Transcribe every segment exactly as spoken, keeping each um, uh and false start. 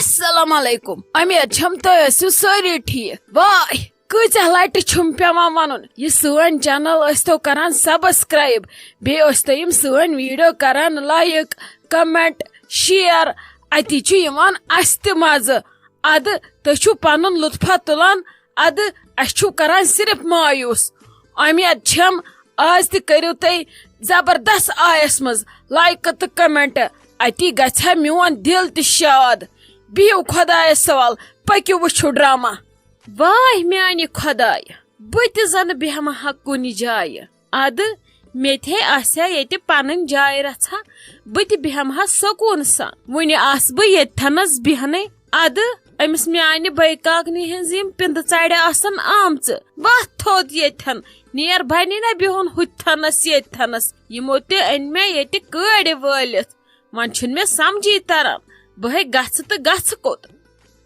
السلام علیکم، امید چھم تُہۍ ٲسِو سٲری ٹھیٖک۔ واے، کۭژاہ لٹہِ چھُم پٮ۪وان ونُن، یہِ سٲنۍ channel ٲسۍتو کران subscribe، بیٚیہِ ٲسۍتو یِم سٲنۍ video کران like، comment، share۔ اتی چھُ یِوان اسہِ تہِ مزٕ۔ ادٕ تُہۍ چھِو پنُن لطفہ تُلان، ادٕ اسہِ چھِو کران صرف مایوس۔ امید چھم آز تہِ کٔرِو تُہۍ زبردست آیس منٛز like تہٕ comment۔ اتی گژھِ ہا میون دل تہِ شاد۔ بِہِو خۄدایس سوال، پٔکِو وٕچھِو drama۔ واے میانہِ خۄدایہِ، بہٕ تہِ زنہٕ بیٚہمہٕ ہا کُنہِ جایہِ۔ ادٕ مےٚ تہِ ہے آسہِ ہا ییٚتہِ پنٕنۍ جاے رژھا، بہٕ تہِ بیٚہمہٕ ہا سکوٗن سان۔ وُنہِ آسہٕ بہٕ ییٚتہِ تھنس بیہنٕے۔ ادٕ أمِس میانہِ بٲے کاکنہِ ہٕنٛز یِم پِندٕ ژرِ آسن آمژٕ۔ وۄتھ تھوٚد ییٚتہِ تھن، نیر بنہِ نہ بِہُن ہُتہِ تھنس ییٚتہِ تھنس۔ یِمو تہِ أنۍ مےٚ ییٚتہِ کٲڑۍ وٲلِتھ۔ وۄنۍ چھُنہٕ مےٚ سمجھی تران، بہٕ ہے گژھٕ تہٕ گژھٕ کوٚت؟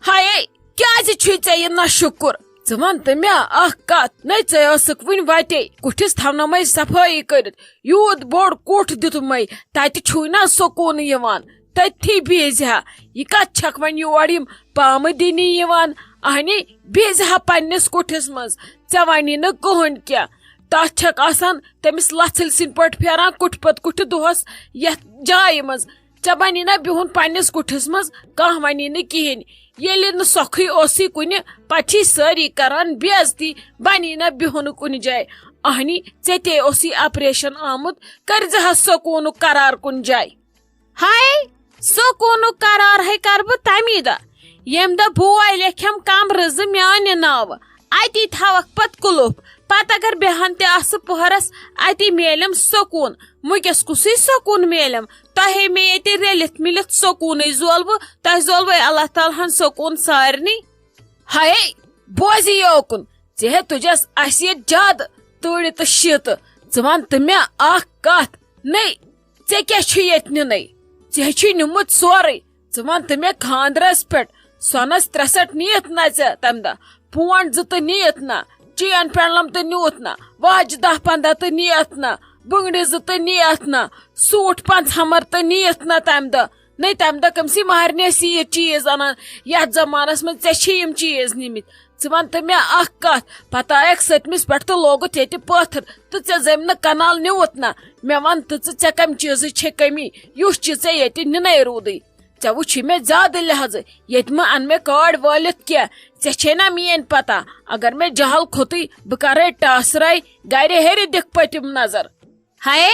ہاے، کیازِ چھُے ژےٚ یہِ ناشُکُر؟ ژٕ وَن تہٕ مےٚ اکھ کتھ، نے ژےٚ ٲسٕکھ وُنہِ وتے کُٹھِس تھاونٲومٕے صفٲیی کٔرِتھ۔ یوٗت بوٚڑ کُٹھ دیُتمَے، تتہِ چھُے نا سکوٗن یِوان؟ تٔتھی بیزِ ہا۔ یہِ کتھ چھکھ وۄنۍ یور یِم پامہٕ دِنی یِوان؟ اہنی، بیزِ ہا پننِس کُٹھِس منٛز۔ ژےٚ ونی نہٕ کٕہٕنۍ کینٛہہ۔ تتھ چھکھ آسان تٔمِس لژھٕلۍ سٕنٛدۍ پٲٹھۍ پھیران کُٹھِ پتہٕ کُٹھِ دۄہس یتھ جایہِ منٛز۔ ژےٚ بنی نہ بِہُن پننِس کُٹھِس منٛز، کانٛہہ ونی نہٕ کِہیٖنۍ۔ ییٚلہِ نہٕ سۄکھٕے اوسُے کُنہِ، پتہٕ چھِی سٲری کران بے عزتی، بنی نہ بِہُن کُنہِ جایہِ۔ اہنی، ژےٚ تے اوسُے operation آمُت، کٔرۍ زِ ہا سکوٗنُک قرار کُنہِ جایہِ۔ ہاے، سکوٗنُک قرار ہے کر بہٕ تمی دۄہ، ییٚمہِ دۄہ بوے لیکھٮ۪م کمرٕ زٕ میانہِ ناوٕ۔ اتی تھاوکھ پتہٕ قُلُف۔ پتہٕ اگر بیہان تہِ آسہٕ پۄہرس، اتی میلم سکوٗن۔ وٕنکیٚس کُسٕے سکوٗن میلم؟ تۄہے مےٚ ییٚتہِ رٔلِتھ مِلِتھ سکوٗنٕے زولوٕ، تۄہہِ زولوَے اللہ تعالیٰ ہن سکوٗن سارنٕے۔ ہاے، بوزِ یوکُن، ژےٚ ہے تُجس اسہِ ییٚتہِ زیادٕ تۭرِ تہٕ شیٖتہٕ۔ ژٕ وَن تہٕ مےٚ اکھ کتھ، نے، ژےٚ کیٛاہ چھُے ییٚتہِ نِنَے؟ ژےٚ ہے چھُے نیوٗمُت سورُے۔ ژٕ وَن تہٕ مےٚ، خانٛدرس پٮ۪ٹھ سۄنس ترٛےٚ سَتھ نِیَتھ نہ ژےٚ تَمہِ دۄہ؟ پونٛڈ زٕ تہٕ نِیَتھ نہ؟ چین پینڈلم تہٕ نیوٗتھ نہ؟ واجہِ دَہ پنٛداہ تہٕ نِیَتھ نہ؟ بٕنٛگرِ زٕ تہٕ نِیَتھ نہ؟ سوٗٹ پانٛژھ ہمر تہٕ نِیَتھ نہ تَمہِ دۄہ؟ نے، تَمہِ دۄہ کٔمسٕے مہرنہِ ٲسی یہِ چیٖز اَنان؟ یَتھ زمانس منٛز ژےٚ چھِ یِم چیٖز نِمٕتۍ۔ ژٕ وَن تہٕ مےٚ اکھ کَتھ، پتہٕ آیَکھ سٔتمِس پٮ۪ٹھ تہٕ لوگُتھ ییٚتہِ پٲتھٕر، تہٕ ژےٚ زٔمۍ نہٕ کنال نیوٗتھ نہ؟ مےٚ وَن تہٕ ژٕ، ژےٚ کَمہِ چیٖزٕچ چھے کٔمی؟ یُس چیٖز ژےٚ ییٚتہِ نِنَے روٗدٕے۔ ژےٚ وٕچھی مےٚ زیادٕ لحاظہٕ، ییٚتہِ مہٕ اَن مےٚ کاڑ وٲلِتھ کینٛہہ۔ ژےٚ چھے نہ میٛٲنۍ پتہ، اگر مےٚ جہل کھوٚتُے، بہٕ کرے ٹاسرے، گرِ ہیٚرِ دِکھ پٔتِم نظر۔ ہاے،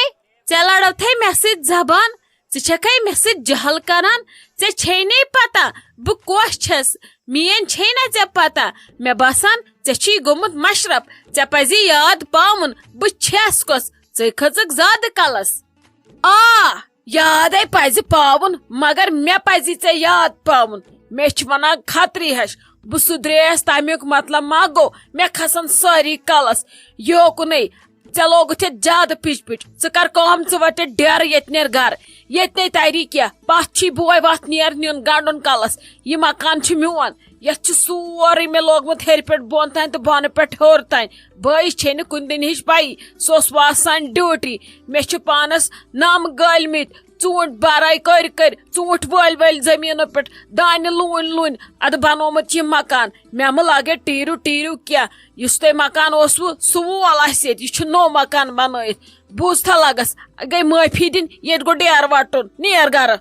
ژےٚ لڑٲوتھے مےٚ سۭتۍ زبان، ژٕ چھکھے مےٚ سۭتۍ جہل کران، ژےٚ چھے نے پتہ بہٕ کۄس چھس، میٲنۍ چھے نہ ژےٚ پتہ۔ مےٚ باسان ژےٚ چھی گوٚمُت مشرف، ژےٚ پزی یاد پاوُن بہٕ چھس کۄس، ژے کھٔژٕکھ زیادٕ کلس۔ آ، یادے پزِ پاوُن، مگر مےٚ پزی ژےٚ یاد پاوُن۔ مےٚ چھِ ونان خطری ہش، بہٕ سُدرییس، تمیُک مطلب ما گوٚو مےٚ کھسن سٲری کلس؟ یوکُنے، ژےٚ لوگُتھ ییٚتہِ زیادٕ پِچ پِچ۔ ژٕ کر کٲم، ژٕ وَٹ ییٚتہِ ڈیرٕ، ییٚتہِ نیر گرٕ، ییٚتہِ نے تاری کینٛہہ۔ پتھ چھی بوے وتھ نیر نیُن گنڈُن کلس۔ یہِ مکان چھُ میون، یتھ چھُ سورُے مےٚ لوگمُت ہیٚرِ پٮ۪ٹھ بۄن تام تہٕ بۄنہٕ پٮ۪ٹھ ہیوٚر تام۔ بٲیِس چھے نہٕ کُنہِ دُنہِچ پَیی، سُہ اوس واسان ڈیوٹی۔ مےٚ چھُ پانس نم گٲلمٕتۍ، ژوٗنٛٹھۍ بَرٲے کٔرۍ کٔرۍ، ژوٗنٛٹھۍ وٲلۍ وٲلۍ زٔمیٖنو پٮ۪ٹھ، دانہِ لوٗنۍ لوٗنۍ، اَدٕ بَنومُت یہِ مکان۔ مےٚ مہٕ لاگہِ ٹیٖرِو ٹیٖرِو کینٛہہ۔ یُس تۄہہِ مکان اوسوُ، سُہ وول اَسہِ ییٚتہِ۔ یہِ چھُ نوٚو مکان بَنٲیِتھ۔ بوٗزتھا لَگَس، گٔے معٲفی دِنۍ، ییٚتہِ گوٚو ڈیر وَٹُن۔ نیر گَرٕ۔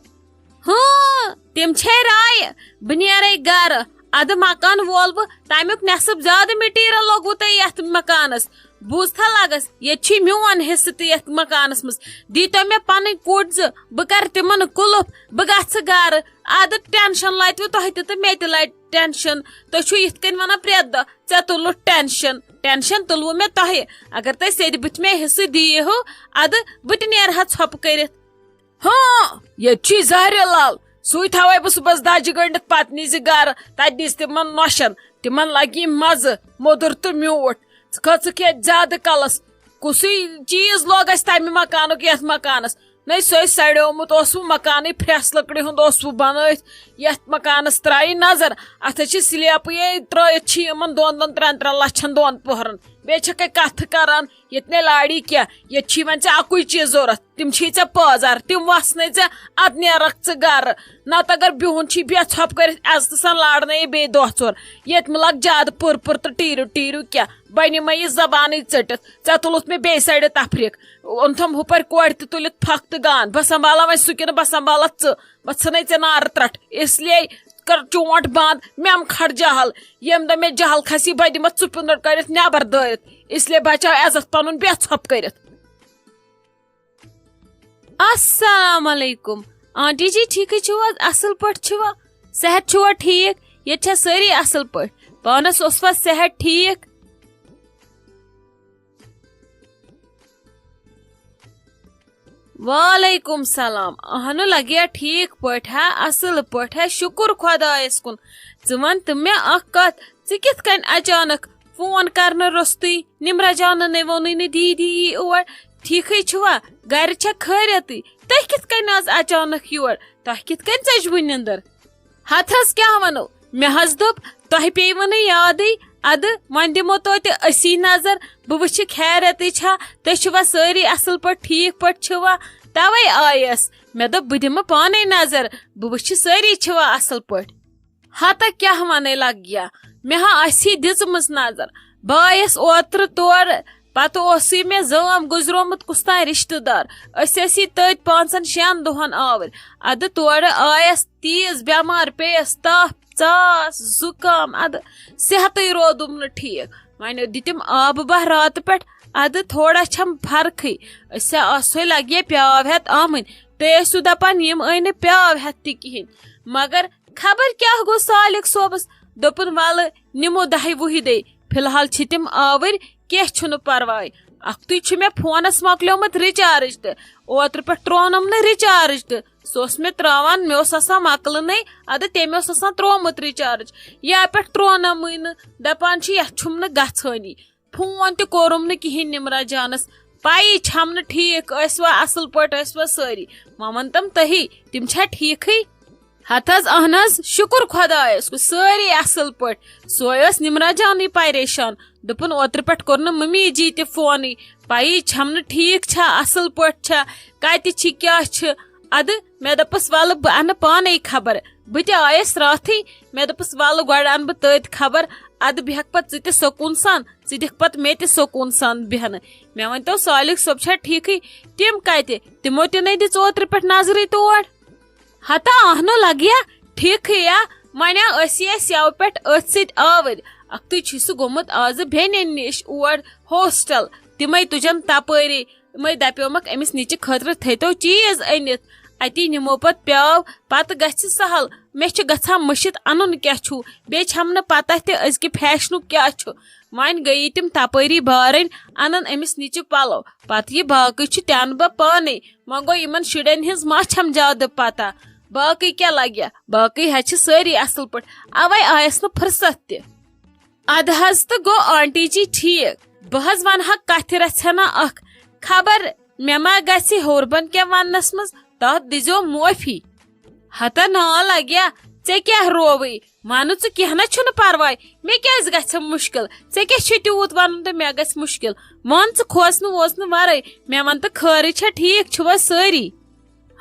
ہاں، تِم چھے رایہِ، بہٕ نیرے گرٕ۔ ادٕ مکان وولوٕ، تمیُک نصب زیادٕ material لوگوٕ تۄہہِ یتھ مکانس۔ بوٗزتھا لگس، ییٚتہِ چھُے میون حصہٕ تہِ یتھ مکانس منٛز۔ دیٖتو مےٚ پنٕنۍ کُٹھ زٕ، بہٕ کرٕ تِمن قُلف، بہٕ گژھٕ گرٕ۔ ادٕ tension لتوٕ تۄہہِ تہِ تہٕ مےٚ تہِ لتہِ tension۔ تُہۍ چھِو یِتھ کٔنۍ ونان پرٛٮ۪تھ دۄہ، "ژےٚ تُلُتھ tension۔" Tension تُلوٕ مےٚ تۄہہِ۔ اگر تُہۍ سیٚدِ بٕتھِ مےٚ حصہٕ دِیِہو، ادٕ بہٕ تہِ نیرٕ ہا ژھۄپہٕ کٔرِتھ۔ ہاں، ییٚتہِ چھُے زہرِ لال، سُے تھاوے بہٕ صُبحس دَجہِ گٔنٛڈِتھ، پتہٕ نِزِ گرٕ، تتہِ دِژ تِمن نۄشن، تِمن لگہِ مزٕ، موٚدُر تہٕ میوٗٹھ۔ ژٕ کھٔژٕکھ ییٚتہِ زیادٕ کلس۔ کُسُے چیٖز لوگ اَسہِ تَمہِ مکانُک یَتھ مکانس؟ نَے، سُہ ہے سڑیومُت اوسوُ مکانٕے، پھرٛٮ۪س لٔکرِ ہُنٛد اوسوُ بنٲوِتھ۔ یَتھ مکانس ترٛایہِ نظر، اَتھ ہے چھِ سلیپٕے ترٛٲیِتھ، چھِ یِمن دۄن دۄن ترٛٮ۪ن ترٛٮ۪ن لچھن دۄن پۄہرن۔ بیٚیہِ چھکھے کتھٕ کران، ییٚتہِ نے لاڑی کینٛہہ، ییٚتہِ چھی وۄنۍ ژےٚ اکُے چیٖز ضوٚرتھ، تِم چھی ژےٚ پٲزار، تِم وسنے ژےٚ، ادٕ نیرکھ ژٕ گرٕ۔ نتہٕ اگر بِہُن چھی بے ژھۄپہٕ کٔرِتھ، عزتہٕ سان لارنٲیی بیٚیہِ دۄہ ژور۔ ییٚتہِ مہٕ لگ زیادٕ پُر پُر تہٕ ٹیٖرِو ٹیٖرِو کینٛہہ، بنہِ مہ یہِ زبانٕے ژٔٹِتھ۔ ژےٚ تُلُتھ مےٚ بیٚیہِ سایڈٕ تفریٖق، اوٚنتھم ہُپٲرۍ کورِ تہِ تُلِتھ پھکھ تہٕ گان، بہٕ سنبھالہ وۄنۍ سُہ کِنہٕ بہٕ سنبھالتھ ژٕ؟ بہٕ ژھٕنے ژےٚ نارٕ ترٹھ، اس لیے کر چونٹ بند، میم کھڑ جہل۔ ییٚمہِ دۄہ مےٚ جہل کھسی، بہٕ دِمتھ ژٕ پِنٛدُر کٔرِتھ نٮ۪بر دٲرِتھ۔ اس لیے بچاو عزت پنُن بے ژھۄپہٕ کٔرِتھ۔ السلام علیکم۔ آنٹی جی، ٹھیکھٕے چھِو حظ؟ اصل پٲٹھۍ چھِوا؟ صحت چھُوا ٹھیک؟ ییٚتہِ چھا سٲری اصل پٲٹھۍ؟ پانس اوسوا صحت ٹھیک؟ وعلیکم سلام۔ اہنُو لگیا ٹھیک پٲٹھۍ ہا، اصل پٲٹھۍ ہا، شُکر خۄدایس کُن۔ ژٕ وَن تہٕ مےٚ اکھ کتھ، ژٕ کِتھ کٔنۍ اچانک فون کرنہٕ روٚستُے نمرہ جانن نے ووٚنُے نہٕ دیٖدی یی اور؟ ٹھیکھٕے چھُوا؟ گرِ چھا خٲریتٕے؟ تُہۍ کِتھ کٔنۍ آز اچانک یور؟ تۄہہِ کِتھ کٔنۍ ژٔجوٕ نِندٕر؟ ہتھ حظ کیٛاہ ونو، مےٚ حظ دوٚپ تۄہہِ پیٚیہِ وٕ نہٕ یادٕے۔ ادٕ وۄنۍ دِمو توتہِ أسی نظر، بہٕ وٕچھِ خیریتٕے چھا، تُہۍ چھِوا سٲری اصل پٲٹھۍ، ٹھیک پٲٹھۍ چھِوا؟ توے آیس، مےٚ دوٚپ بہٕ دِمہٕ پانے نظر، بہٕ وٕچھِ سٲری چھِوا اصل پٲٹھۍ۔ ہتا کیٛاہ ونے لگیا، مےٚ ہا آسی دِژمٕژ نظر۔ بہٕ آیس اوترٕ تورٕ، پتہٕ اوسُے مےٚ زٲم گُزرومُت کُس تام رشتہٕ دار۔ أسۍ ٲسی تٔتۍ پانٛژن شٮ۪ن دۄہن آوٕرۍ۔ ادٕ تورٕ آیس تیز بٮ۪مار، پیٚیس تپھ، ژاس، زُکام، ادٕ صحتٕے روٗدُم نہٕ ٹھیک۔ وۄنۍ دِتِم آبہٕ باہ راتہٕ پٮ۪ٹھ، ادٕ تھوڑا چھم فرقٕے۔ أسۍ ہا آسہوے لگے پیاو ہٮ۪تھ آمٕتۍ، تُہۍ ٲسِو دپان یِم أنۍ نہٕ پیاو ہٮ۪تھ تہِ کِہینۍ۔ مگر خبر کیٛاہ گوٚو سالک صٲبس، دوٚپُن ولہٕ نِمو دہہِ وُہہِ دے، فی الحال چھِ تِم آوٕرۍ، کینٛہہ چھُنہٕ پرواے۔ اکھتُے چھُ مےٚ فونس مۄکلیومُت recharge تہِ، اوترٕ پٮ۪ٹھ ترٛوونم نہٕ recharge تہِ، سُہ اوس مےٚ ترٛاوان، مےٚ اوس آسان مۄکلُنٕے، ادٕ تٔمۍ اوس آسان ترٛوومُت recharge، یا پٮ۪ٹھ ترٛوونمٕے نہٕ، دپان چھِ یتھ چھُم نہٕ گژھٲنی۔ فون تہِ کوٚرُم نہٕ کِہینۍ نمرہ جانس، پَیی چھَم نہٕ ٹھیٖک ٲسوا، اَصٕل پٲٹھۍ ٲسوا سٲری؟ وۄنۍ وَن تِم تُہی، تِم چھا ٹھیٖکھٕے؟ ہَتہٕ حظ، اَہن حظ، شُکُر خۄدایَس کُن، سٲری اَصٕل پٲٹھۍ۔ سۄے ٲس نمرہ جانٕے پریشان، دوٚپُن اوترٕ پٮ۪ٹھ کوٚر نہٕ مٔمی جی تہِ فونٕے، پَیی چھَم نہٕ ٹھیٖک چھا، اَصٕل پٲٹھۍ چھا، کَتہِ چھِ، کیٛاہ چھِ۔ اَدٕ مےٚ دوٚپُس، وَلہٕ بہٕ اَنہٕ پانَے خبر۔ بہٕ تہِ آیَس راتھٕے، مےٚ دوٚپُس، وَلہٕ گۄڈٕ اَنہٕ بہٕ تٔتۍ خبر، اَدٕ بیٚہَکھ پَتہٕ ژٕ تہِ سکوٗن سان، ژٕ دِکھ پَتہٕ مےٚ تہِ سکوٗن سان بیٚہنہٕ۔ مےٚ ؤنۍ تو، صالِق صٲب چھا ٹھیٖکھٕے؟ تِم کَتہِ؟ تِمو تہِ نَے دِژ اوترٕ پٮ۪ٹھ نظرٕے تور۔ ہتا اہنو لگیا ٹھیکھٕے یا، وۄنۍ آو أسی اَسہِ یَوٕ پٮ۪ٹھ أتھۍ سۭتۍ آوٕرۍ۔ اَکھتُے چھُ سُہ گوٚمُت آزٕ بیٚنٮ۪ن نِش اور ہوسٹل۔ تِمَے تُجَن تَپٲری، یِمَے دَپیومَکھ أمِس نِچہِ خٲطرٕ تھٲیتو چیٖز أنِتھ۔ اَتی نِمو پَتہٕ پیٛاو، پَتہٕ گژھِ سہل۔ مےٚ چھُ گژھان مٔشِتھ اَنُن کیٛاہ چھُ، بیٚیہِ چھَم نہٕ پَتہ تہِ أزکہِ فیشنُک کیٛاہ چھُ۔ وۄنۍ گٔیی تِم تَپٲری بارٕنۍ، اَنَن أمِس نِچہِ پَلو۔ پَتہٕ یہِ باقٕے چھُ تہِ اَنہٕ بہٕ پانَے۔ وۄنۍ گوٚو یِمَن شُرٮ۪ن ہٕنٛز ما چھَم زیادٕ پَتہ۔ باقٕے کیٛاہ لَگہِ؟ باقٕے حظ چھِ سٲری اَصٕل پٲٹھۍ۔ اَوَے آیَس نہٕ فٕرصت تہِ۔ اَدٕ حظ تہٕ گوٚو آنٹی جی ٹھیٖک۔ بہٕ حظ وَنہٕ ہا کَتھِ رَژھِ ہنا اَکھ۔ خبر مےٚ ما گژھِ ہیوٚر بۄن کینٛہہ وَننَس منٛز، تَتھ دیٖزیو معٲفی۔ ہتا نا لگیا، ژےٚ کیٛاہ رووٕے؟ وَنہٕ ژٕ، کینٛہہ نہ چھُنہٕ پرواے، مےٚ کیٛازِ گژھِ مُشکِل؟ ژےٚ کیٛاہ چھُے تیوٗت وَنُن تہٕ مےٚ گژھِ مُشکِل؟ وَن ژٕ کھوژنہٕ ووژنہٕ وَرٲے، مےٚ وَن تہٕ خٲرٕے چھا، ٹھیٖک چھِوا سٲری؟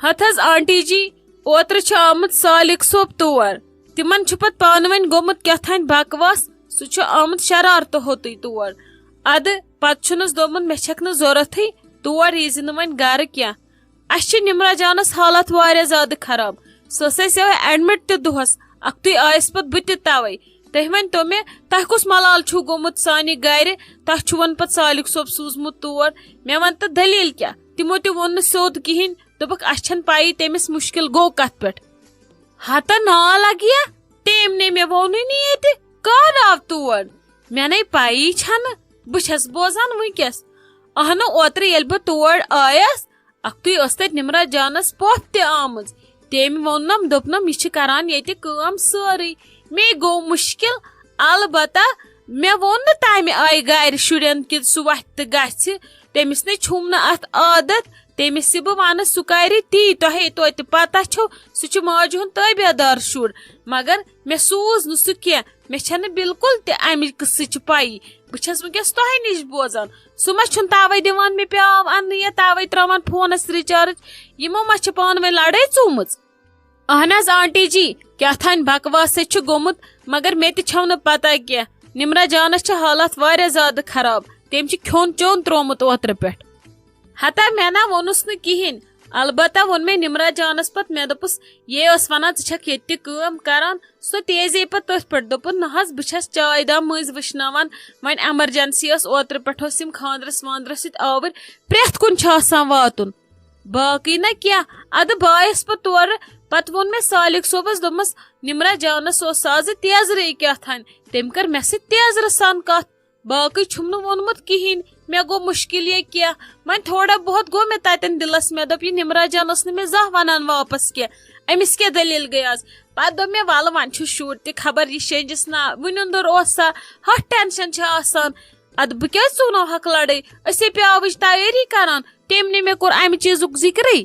ہتہٕ حظ آنٹی جی، اوترٕ چھُ آمُت سالِک صٲب تور، تِمن چھُ پتہٕ پانہٕ ؤنۍ گوٚمُت کیٛاہ تھانۍ بکواس، سُہ چھُ آمُت شرارتہٕ ہوٚتُے تور۔ ادٕ پتہٕ چھُنس دوٚپمُت، مےٚ چھکھ نہٕ ضروٗرتھٕے، تور ییٖزِ نہٕ وۄنۍ گرٕ کینٛہہ۔ اَسہِ چھِ نمرہ جانس حالت واریاہ زیادٕ خراب۔ سۄ ٲس اَسہِ یَوَے admit تہِ دۄہس۔ اَکھتُے آیَس پتہٕ بہٕ تہِ تَوَے۔ تُہۍ ؤنۍ تو مےٚ، تۄہہِ کُس ملال چھُو گوٚمُت سانہِ گرِ؟ تۄہہِ چھُ وۄنۍ پتہٕ سالِک صٲب سوٗزمُت تور۔ مےٚ وَن تہٕ دٔلیٖل کیٛاہ؟ تِمو تہِ ووٚن نہٕ سیوٚد کِہیٖنۍ۔ دوٚپُکھ، اَسہِ چھَنہٕ پَیی تٔمِس مُشکِل گوٚو کَتھ پٮ۪ٹھ۔ ہتہ نا لگیا، تٔمۍ نے مےٚ ووٚنُے نہٕ ییٚتہِ۔ کر آو تور؟ مےٚ نے پَیی چھَنہٕ۔ بہٕ چھَس بوزان وٕنۍکٮ۪س۔ اہنُو، اوترٕ ییٚلہِ بہٕ تور آیَس، اَکھتُے ٲس تَتہِ نِمرا جانَس پۄپھ تہِ آمٕژ۔ تٔمۍ ووٚننَم، دوٚپنَم، یہِ چھِ کَران ییٚتہِ کٲم سٲرٕے۔ مے گوٚو مُشکِل۔ البتہ مےٚ ووٚن نہٕ تَمہِ آیہِ گَرِ شُرٮ۪ن کہِ سُہ وَتھِ تہٕ گژھِ۔ تٔمِس نے چھُم نہٕ اَتھ عادت۔ تٔمِس یہِ بہٕ وَنہٕ، سُہ کَرِ تی۔ تۄہے توتہِ پَتہ چھو، سُہ چھُ ماجہِ ہُنٛد تٲبیہ دار شُر۔ مگر مےٚ سوٗز نہٕ سُہ کینٛہہ۔ مےٚ چھَنہٕ بالکل تہِ اَمہِ قٕصٕچ پَیی۔ بہٕ چھَس وٕنکیٚس تۄہہِ نِش بوزان۔ سُہ ما چھُنہٕ توے دِوان مےٚ پیٛاو اَننہٕ یا توے ترٛاوان فونَس recharge؟ یِمو ما چھِ پانہٕ ؤنۍ لڑٲے ژوٗمٕژ؟ اہن حظ آنٹی جی، کیٛاہ تھانۍ بکواسے چھُ گوٚمُت، مگر مےٚ تہِ چھَو نہٕ پتہ کینٛہہ۔ نمرہ جانس چھِ حالت واریاہ زیادٕ خراب، تٔمۍ چھُ کھیوٚن چیوٚن ترٛوومُت اوترٕ پٮ۪ٹھ۔ ہتا مےٚ نا ووٚنُس نہٕ کِہیٖنۍ، البتہ ووٚن مےٚ نمرہ جانس پتہٕ، مےٚ دوٚپُس، یے ٲس ونان ژٕ چھکھ ییٚتہِ تہِ کٲم کران، سُہ تیزے پتہٕ تٔتھۍ پٮ۪ٹھ دوٚپُن، نہ حظ، بہٕ چھَس چاے دام مٔنٛزۍ وٕشناوان، وۄنۍ emergency ٲس، اوترٕ پٮ۪ٹھ اوس یِم خاندرس واندرس سۭتۍ آوٕرۍ، پرٛٮ۪تھ کُنہِ چھُ آسان واتُن۔ باقٕے نہ کینٛہہ، ادٕ بہٕ آیس پتہٕ تورٕ، پتہٕ ووٚن مےٚ سالک صٲبس، دوٚپمس، نمرہ جانس اوس آزٕ تیزرٕے کیٛاہ تھانۍ، تٔمۍ کٔر مےٚ سۭتۍ تیزرٕ سان کتھ۔ باقٕے چھُم نہٕ ووٚنمُت کِہیٖنۍ، مےٚ گوٚو مُشکِل یہِ کینٛہہ، وۄنۍ تھوڑا بہت گوٚو مےٚ تتٮ۪ن دِلس، مےٚ دوٚپ، یہِ نمرہ جان ٲس نہٕ مےٚ زانٛہہ ونان واپس کینٛہہ، أمِس کیٛاہ دٔلیٖل گٔے آز؟ پتہٕ دوٚپ مےٚ، ولہٕ وۄنۍ چھُ شُر تہِ خبر یہِ شیٚنجِس نا، وٕنیُنٛدُر اوس سا، ہۄتھ tension چھِ آسان۔ ادٕ بہٕ کیٛازِ ژوٗنو ہکھ لڑٲے؟ أسے پیاوٕچ تیٲری کران، تٔمۍ نے مےٚ کوٚر امہِ چیٖزُک ذکرٕے۔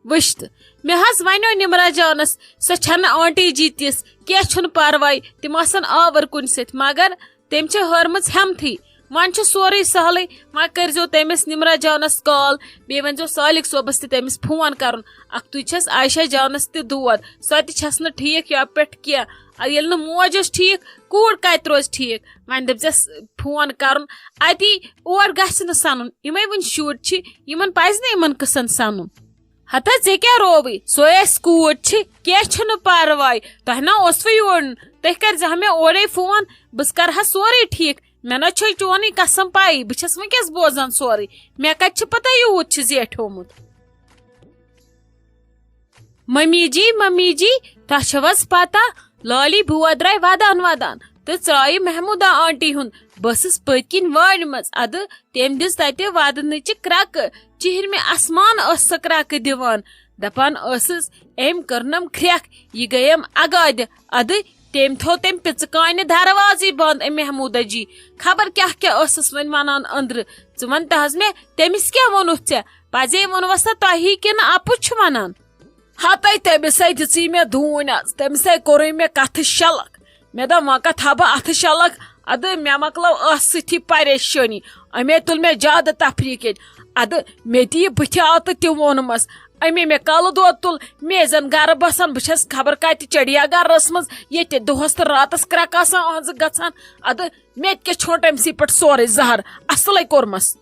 وٕچھ تہٕ، مےٚ حظ ونیو نمرہ جانس، سۄ چھنہٕ آنٹی جی تِژھ، کینٛہہ چھُنہٕ پرواے، تِم آسن آور کُنہِ سۭتۍ، مگر تٔمۍ چھِ ہٲرمٕژ ہٮ۪متھٕے۔ وۄنۍ چھُ سورُے سہلٕے، وۄنۍ کٔرۍزیو تٔمِس نمرہ جانس call، بیٚیہِ ؤنۍزیو سالک صٲبس تہِ تٔمِس فون کرُن۔ اکھتُے چھس عائشہ جانس تہِ دود، سۄ تہِ چھس نہٕ ٹھیٖک یپہٕ پٮ۪ٹھ کینٛہہ۔ ییٚلہِ نہٕ موج ٲس ٹھیٖک، کوٗر کتہِ روزِ ٹھیٖک؟ وۄنۍ دٔپزٮ۪س فون کرُن، اتی اور گژھِ نہٕ سنُن۔ یِمے وٕنہِ شُرۍ چھِ، یِمن پزِ نہٕ یِمن قٕصن سنُن۔ ہتا ژےٚ کیٛاہ رووٕے؟ سۄے اَسہِ کوٗر چھِ، کینٛہہ چھُنہٕ پرواے۔ تۄہہِ نا اوسوٕ یور یُن؟ تُہۍ کٔرۍزِہا مےٚ اورَے فون، بہٕ کرٕ ہا سورُے ٹھیٖک۔ مےٚ نا چھے چونٕے قسم پَیی، بہٕ چھَس وٕنکیٚس بوزان سورُے۔ مےٚ کَتہِ چھِ پَتہ یوٗت چھُ زیٹھیومُت۔ ممی جی، ممی جی، تۄہہِ چھَو حظ پَتہ؟ لالی بوے درٛاے وَدان وَدان تہٕ ژایہِ محموٗدہ آنٹی ہُنٛد۔ بہٕ ٲسٕس پٔتۍ کِنۍ وارِ منٛز۔ اَدٕ تٔمۍ دِژ تَتہِ وَدنٕچہِ کرٛٮ۪کہٕ۔ چِہرمہِ آسمان ٲس سۄ کرٛٮ۪کہٕ دِوان۔ دَپان ٲسٕس، "أمۍ کٔرنَم کھرٛٮ۪کھ، یہِ گٔیَم اَگادِ۔" اَدٕ تٔمۍ تھوٚو تٔمۍ پِژٕ کانہِ دروازٕے بنٛد۔ أمۍ محموٗدہ جی، خبر کیٛاہ کیٛاہ ٲسٕس وۄنۍ وَنان أنٛدرٕ۔ ژٕ وَن تہٕ حظ مےٚ، تٔمِس کیٛاہ ووٚنُتھ ژےٚ؟ پَزے ووٚنوَس سا تۄہی کِنہٕ اَپُز چھُ وَنان؟ ہتے تٔمِسے دِژٕے مےٚ دوٗنۍ آز، تٔمِسے کوٚرُے مےٚ کتھٕ شلک۔ مےٚ دوٚپ، "وۄنۍ کتھ ہا بہٕ اتھٕ شلک؟ ادٕ مےٚ مۄکلٲو ٲس سۭتی پریشٲنی۔ أمے تُل مےٚ زیادٕ تفریٖق ییٚتہِ۔ ادٕ مےٚ تہِ یہِ بٕتھِ آو تہٕ تہِ ووٚنمس۔ أمے مےٚ کلہٕ دود تُل، مےٚ زن گرٕ بسان، بہٕ چھس خبر کتہِ چڑیا گرس منٛز، ییٚتہِ دۄہس تہٕ راتس کرٛٮ۪کہٕ آسان أہنٛزٕ گژھان۔ ادٕ مےٚ تہِ کیٛاہ ژھونٛٹ أمسٕے پٮ۪ٹھ سورُے زہر، اصلے کوٚرمس۔"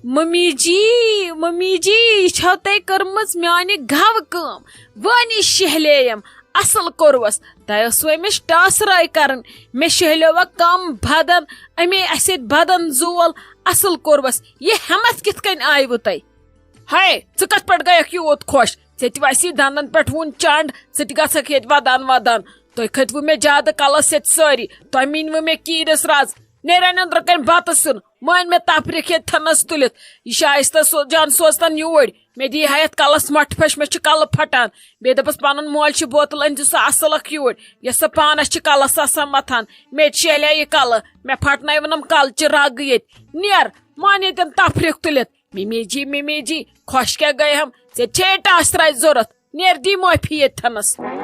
ممی جی، ممی جی، یہِ چھو تۄہہِ کٔرمٕژ میانہِ گھوٕ کٲم۔ وٲنی شہلییم، اصل کوٚروس۔ تۄہہِ ٲسوٕ أمِس ٹاسراے کرٕنۍ۔ مےٚ شہلیووَ کم بدن، أمے اسہِ ییٚتہِ بدن زول۔ اصل کوٚروس۔ یہِ ہٮ۪متھ کِتھ کٔنۍ آیوٕ تۄہہِ؟ ہے، ژٕ کتھ پٮ۪ٹھ گٔیکھ یوٗت خۄش؟ ژےٚ تہِ وسی دندن پٮ۪ٹھ وُن چنڈ، ژٕ تہِ گژھکھ ییٚتہِ ودان ودان۔ تُہۍ کھٔتوٕ مےٚ زیادٕ کلس سۭتۍ سٲری، تۄہہِ مِنوٕ مےٚ کیٖرِس رز۔ نیرن أنٛدرٕ کنۍ بتہٕ سیُن، مٲنۍ مےٚ تفریٖق ییٚتہِ تھنس تُلِتھ۔ یہِ شایستہ سو-، جان سوزتن یوٗرۍ۔ مےٚ دِیہِ ہا یتھ کلس مۄٹھٕ پھش، مےٚ چھُ کلہٕ پھٹان۔ بیٚیہِ دوٚپُس، "پنُن مول چھُ بوتل أنۍ زِ سُہ اصلکھ یوٗرۍ، یۄس سۄ پانس چھِ کلس آسان متھان۔ مےٚ تہِ شیہلیا یہِ کلہٕ، مےٚ پھٹنٲونم کلچہِ رگہٕ ییٚتہِ۔ نیر، مان ییٚتٮ۪ن تفریٖق تُلِتھ۔" ممی جی، ممی جی، خۄش کیٛاہ گٔے ہم؟ ژےٚ چھے ٹاسراے ضروٗرت؟ نیر دی معٲفی ییٚتہِ تھنس۔